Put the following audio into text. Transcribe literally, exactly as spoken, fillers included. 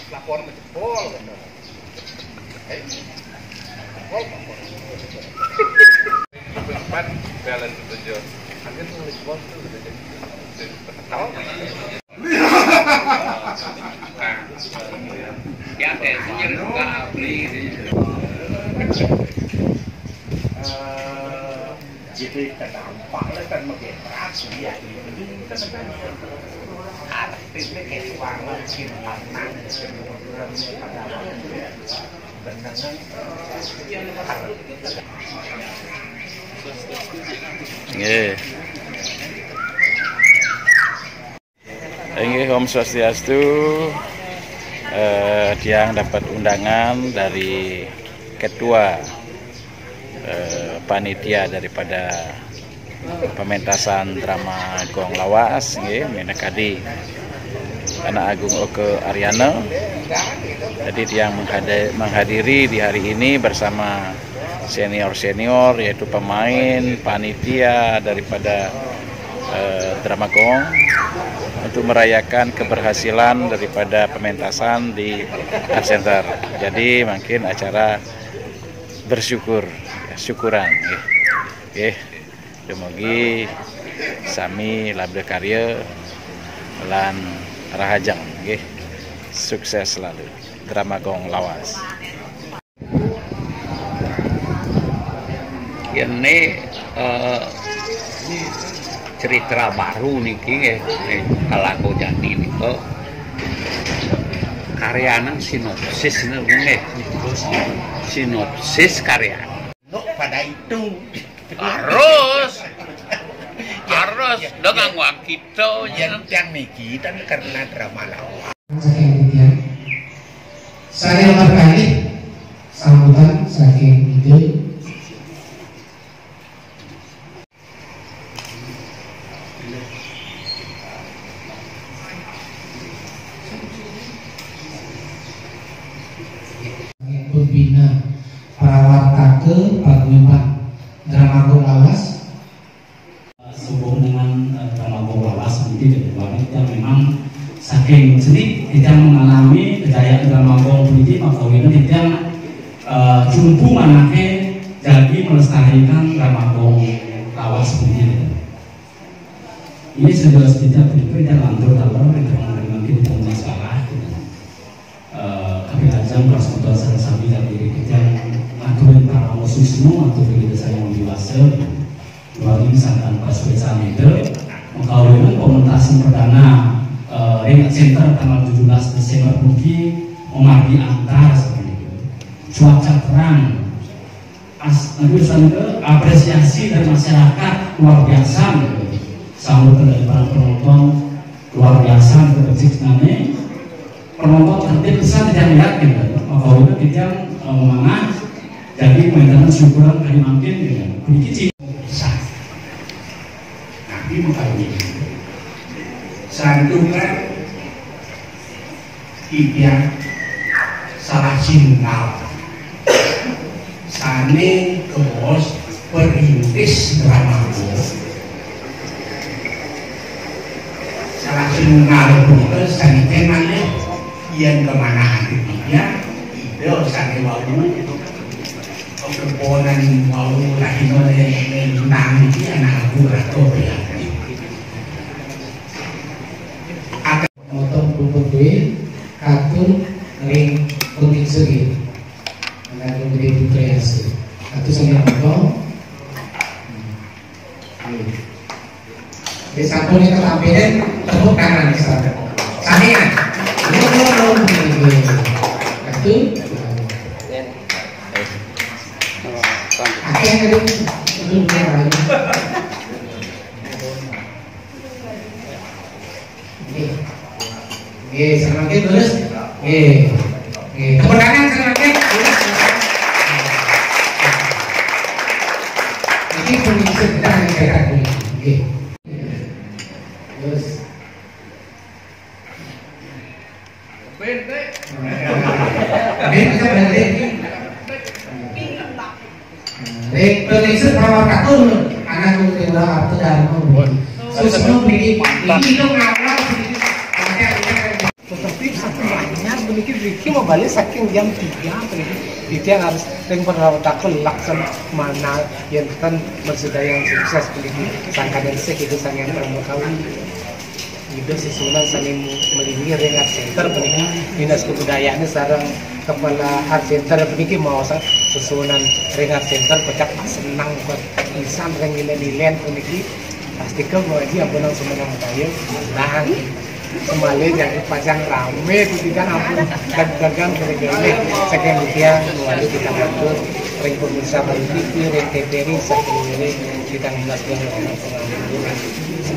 Laporan jebol, kan. Eh, jebol, laporan. Empat, balance tujuh. Nanti tuh jebol tuh udah jadi. Tahu? Ya, kayak sih, ya, nggak beli gitu. Eh, jadi terdampak lah kan, makin keras dia. Jadi kan, kan, artisnya kayak suara, bikin warna, Nggih. Inggih, Om Swastiastu. Eh, tiang dapat undangan dari ketua, eh, panitia daripada pementasan drama Gong Lawas, nggih, minangka Anak Agung Oke Aryana. Jadi, tiang menghada-, menghadiri di hari ini bersama senior-senior, yaitu pemain, panitia daripada, eh, drama Gong, untuk merayakan keberhasilan daripada pementasan di Art Center. Jadi, mungkin acara bersyukur, ya, syukuran, nggih. Nggih. Dumugi sami labda karya lan rahajeng, nggih. Sukses selalu. Drama Gong Lawas. Ini, eh, cerita baru niki, nggih. Nih, Kalago Jati nika karyaning sinopsis niku, nggih. Sinopsis karya. Nuk pada itu. Harus. Harus. Ya, dengan ya. Uang kita, ya, ya. Yang niki kan karena drama lawas. Saking Widya. Saya perkali sambutan saking Widya. Pembina prawartaka paguyuban Drama Gong Lawas. Sehubung dengan, eh, Drama Gong Lawas niki, jadi wanita memang saking cenik kita mengalami kejayaan Drama Gong niki, maka kita, eh, cumpu manahé jagi melestarikan Drama Gong Lawas niki. Ini sejelas kita berikut kita lantur dalam kita mengalami kita masalah. Eh, kami ajeng para semeton sareng sami, kami dikejang ngaturin para musismu, ngatur diri saya yang dewasa. Dua ini santan pas wésan itu, mengkawinkan pementasan perdana, eh, ring center tanggal tujuh belas Desember mungkin memargi antar seperti itu. Cuaca terang, as-, aduh, sampai apresiasi dari masyarakat luar biasa gitu. Sambutan dari para penonton luar biasa gitu, becik sekali. Penonton tertib pisan, tidak lihat gitu. Maka itu kita, eh, memanah, jadi maintenance syukuran kali makin gitu. Begitu sih. Bisa. Tapi makanya santukan Titiang salah sinunggal. Sané kebos perintis drama. Salah sinunggal punika sané malih yén kemanahan titiang, ida sané wau keponan wau rahina nang iki anak aku ratu prihatin. Motong puput duit, katur ring kuning sugih. Anak Gedé Putra Yasa. Katur sami motong. Oke. Di sampun kita tampilin tepuk tangan nih, saudara. Sami ya. Katur. Oke, aduh. Aduh, Nggih. Nggih, semakin terus. Nggih. Nggih, tepuk tangan semakin. Ini pun bisa kita mencetak dulu. Nggih. Terus. Bente. Bente, bente. Ring pengisi pawakatul, anak kudu ora arti dharma. Susmu mriki, iki dong awal sih. Maka Balik saking jam tiga puniki, titiang harus ring Purnawartaka laksan manah yén ten mrasidayang sukses puniki, sangkaning sih itu sang yang pertama kali. Ida sesuunan sané malinggih ring Art Center puniki, Dinas Kebudayaan sareng Kepala Art Center puniki maosang sesuunan ring Art Center pecak seneng pisan ring ilén-ilén puniki. Pastika Bu Aji ampun nang semenang daya, nah, semale jadi pacang ramé, titiang ampun dag-dagan kene-kene. Saking titiang, Bu Aji, titiang atur ring pemirsa Bali T V, ring T V R I, saking ini titiang menas dengan orang pengambil.